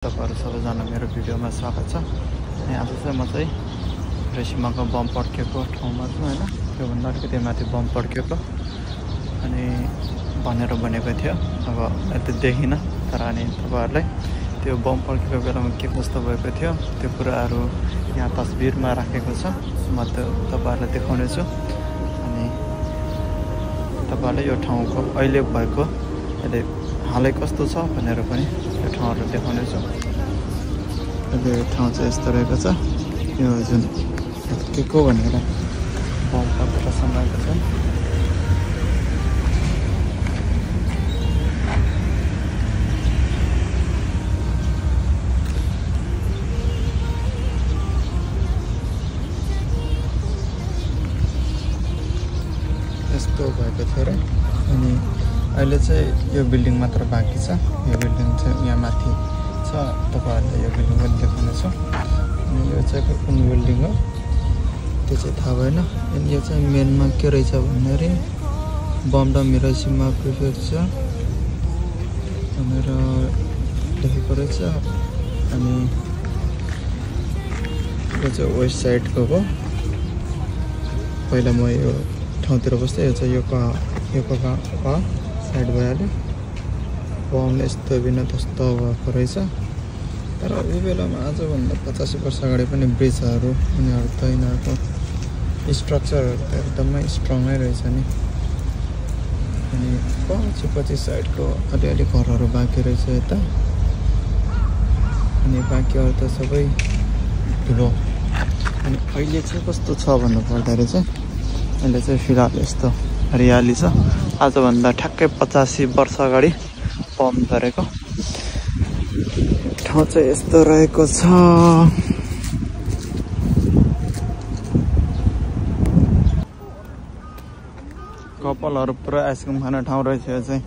तपाईहरु सबैजना मेरो भिडियोमा स्वागत छ। अनि आज चाहिँ म चाहिँ रेसिमाको बम पड्केको ठाउँमा छु हैन। त्यो भन्दा अलिकति माथि बम पड्केको अनि भनेर बनेको थियो। अब मैले त देखिन, तर अनि तपाईहरुलाई त्यो बम पड्केको बेलामा के कस्तो भएको थियो त्यो कुराहरु यहाँ तस्बिरमा राखेको छ। म त्यो तपाईहरुलाई देखाउने छु अनि तपाईहरुलाई यो ठाउँको अहिले भएको अहिले हालै कस्तो छ भनेर पनि यो ठाउँहरु देखाउने छु। अहिले यो ठाउँ चाहिँ यस्तो रहेको छ। यो जुन के को भनेर बम पड्केर समाएको छ। यस्तो भएको थियो र अनि अहिले चाहिँ यो बिल्डिङ मात्र बाँकी छ। यो बिल्डिङ चाहिँ यहाँ माथि छ, तपाईहरुले यो बिल्डिङ पनि देख्नुहुन्छ। अनि यो चाहिँ कुन बिल्डिङ हो त्यो चाहिँ थाहा भएन। अनि यो चाहिँ मेनमा के रहेछ भन्दाखेरि बमडम हिरोसिमा प्रिफेक्चर भनेर लेखेको रहेछ। अनि यो चाहिँ वेस्ट साइडको हो। पहिला म यो ठाउँतिर बस्थेँ। यो चाहिँ यो साइड भइहाल्यो। बम यस्तो बिना त्यस्तो भएको रहेछ। तर यो बेलामा आजभन्दा 85 वर्ष अगाडि पनि ब्रिजहरू उनीहरू त यिनीहरूको स्ट्रक्चरहरू त एकदमै स्ट्रङै रहेछ नि। अनि पछि साइडको अलिअलि घरहरू बाँकी रहेछ यता। अनि बाँकीहरू त सबै ठुलो। अनि अहिले चाहिँ कस्तो छ भन्नु पर्दाखेरि चाहिँ अहिले चाहिँ फिलहाल यस्तो हरियाली छ। आजभन्दा ठ्याक्कै 85 वर्ष अगाडि बम झरेको ठाउँ चाहिँ यस्तो रहेको छ। कपालहरू पुरा आइसक्रिम खाने ठाउँ रहेछ यो चाहिँ।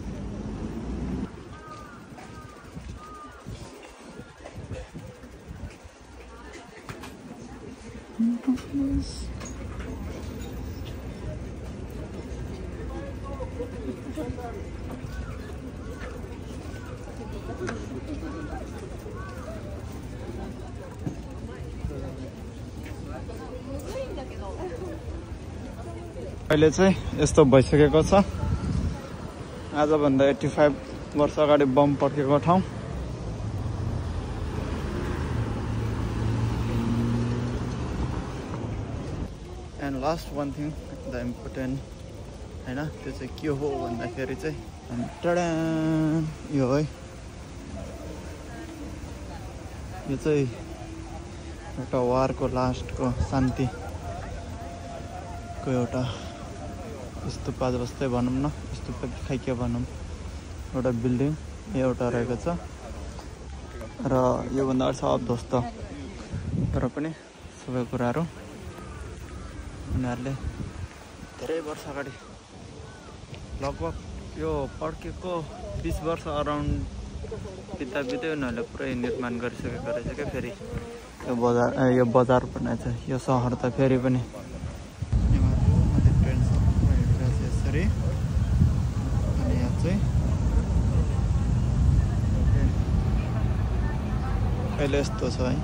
अहिले चाहिँ यस्तो भइसकेको छ। आजभन्दा 85 वर्ष अगाडि बम पड्केको ठाउँ। And last one thing the important हैन, त्यो चाहिँ के हो भन्दाखेरि चाहिँ यो है, यो चाहिँ एउटा वारको लास्टको शान्तिको एउटा स्तूपा जस्तै भनौँ न, स्तूपा खै के भनौँ, एउटा बिल्डिङ एउटा रहेको छ। र योभन्दा सब ध्वस्त, तर पनि सबै कुराहरू उनीहरूले धेरै वर्ष अगाडि लगभग यो पड्केको 20 वर्ष अराउन्ड बित्दै उनीहरूले पुरै निर्माण गरिसकेको रहेछ क्या। फेरि यो बजार भन्ने चाहिँ यो सहर त फेरि पनि यसरी। अनि यहाँ चाहिँ अहिले यस्तो छ है।